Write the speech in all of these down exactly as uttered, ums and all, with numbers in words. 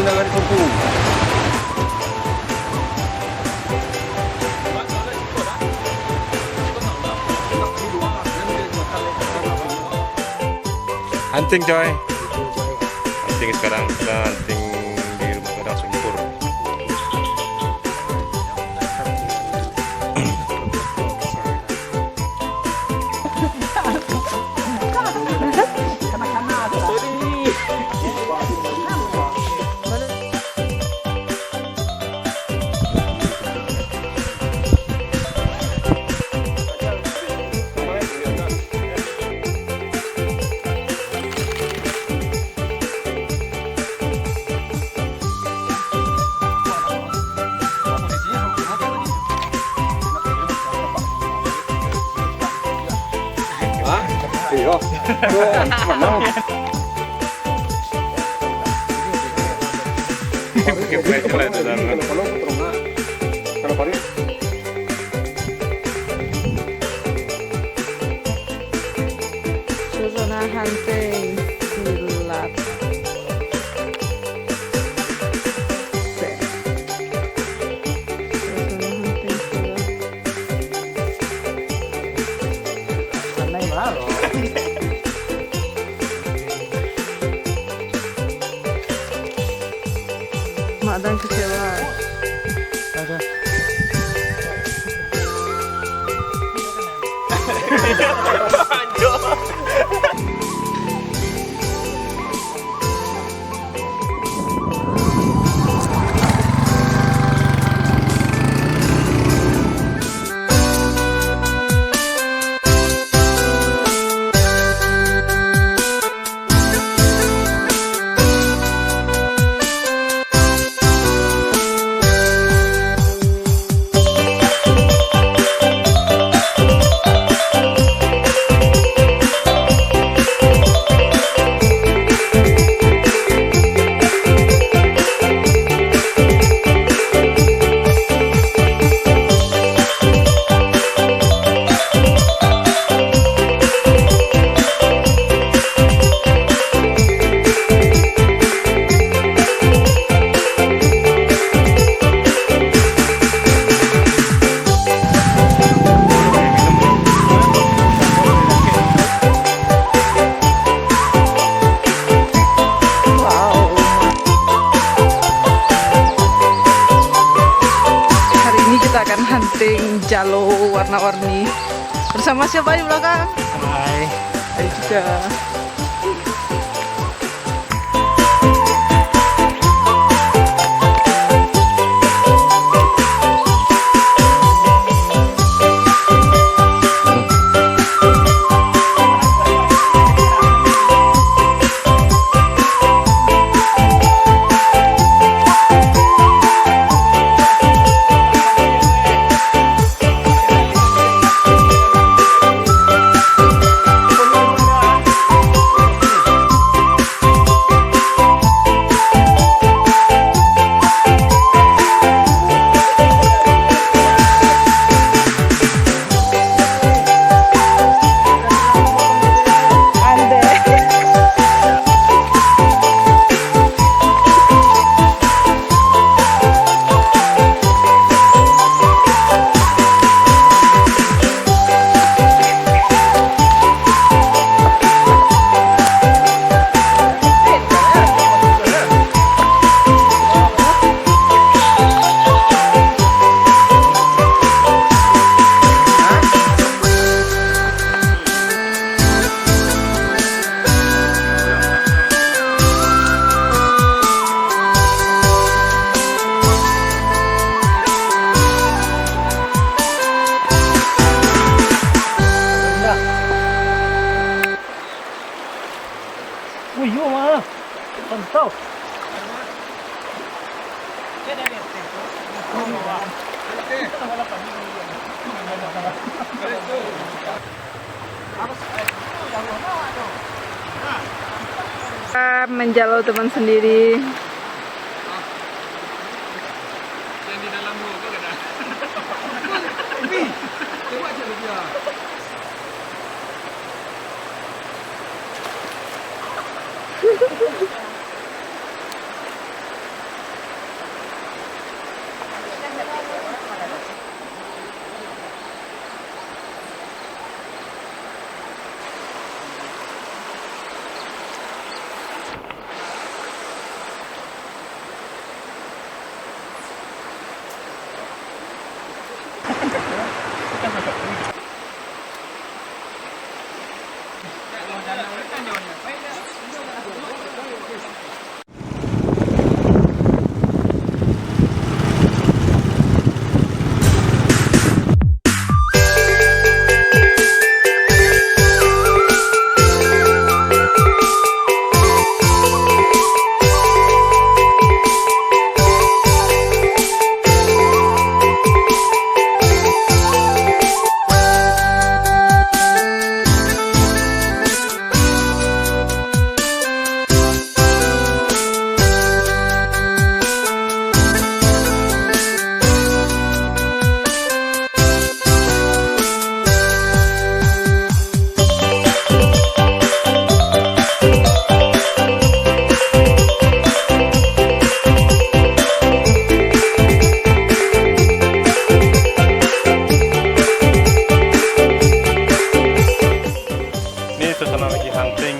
Jalan Kuku. Hunting, coy. Hunting sekarang, kita hunting di rumah gadang Sumpur. Hah? Iyo. Yo, manang. Pakai baju lah dalam. Kalau, kalau, kalau parit. Suasana hunting silat. Suasana hunting silat. Mak dan kecewa. Hari ini kita akan hunting jalo warna-warni. Bersama siapa di belakang? Hai. Hai juga. Oh iyo mah. Mantap. Menjalo teman sendiri. Yang di dalam gua, gua kata. Ni, tengok je dia. Ini suasana lagi hunting,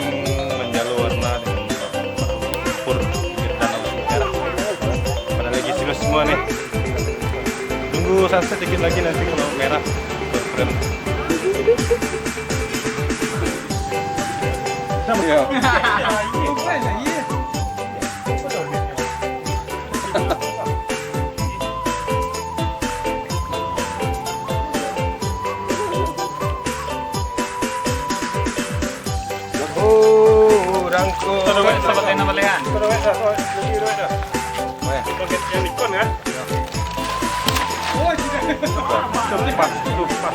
manjalo warna dengan pur di danau merah. Pada lagi serius semua nih. Tunggu sunset dikit lagi, nanti kalau merah, baru keren. Sama ya. Oh, urang ko. Taruh wek, sahabat lain apa lain? Taruh wek dah, taruh wek. Lagi taruh wek dah. Oh, ya. Pakai yang ikon, kan? Ya. Tuh, pas, tuh, pas.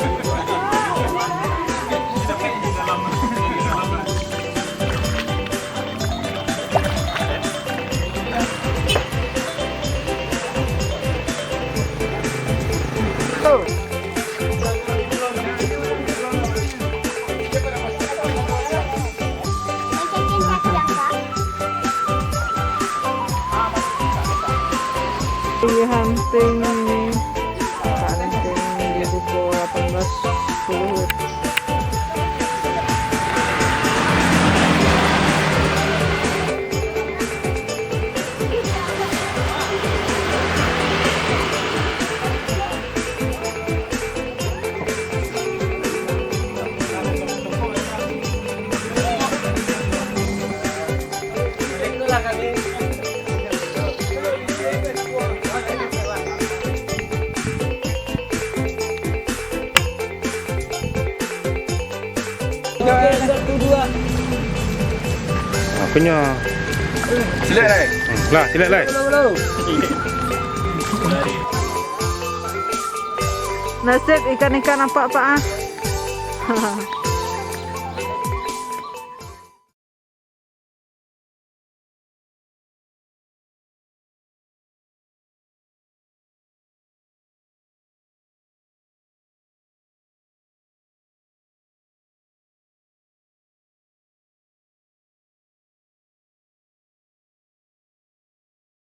Di hunting ini, hunting di pukul delapan belas sepuluh. Apunyo. Silek lai. Hmm, lah, silek lai. Nasib ikan-ikan nampak, Pak, ah.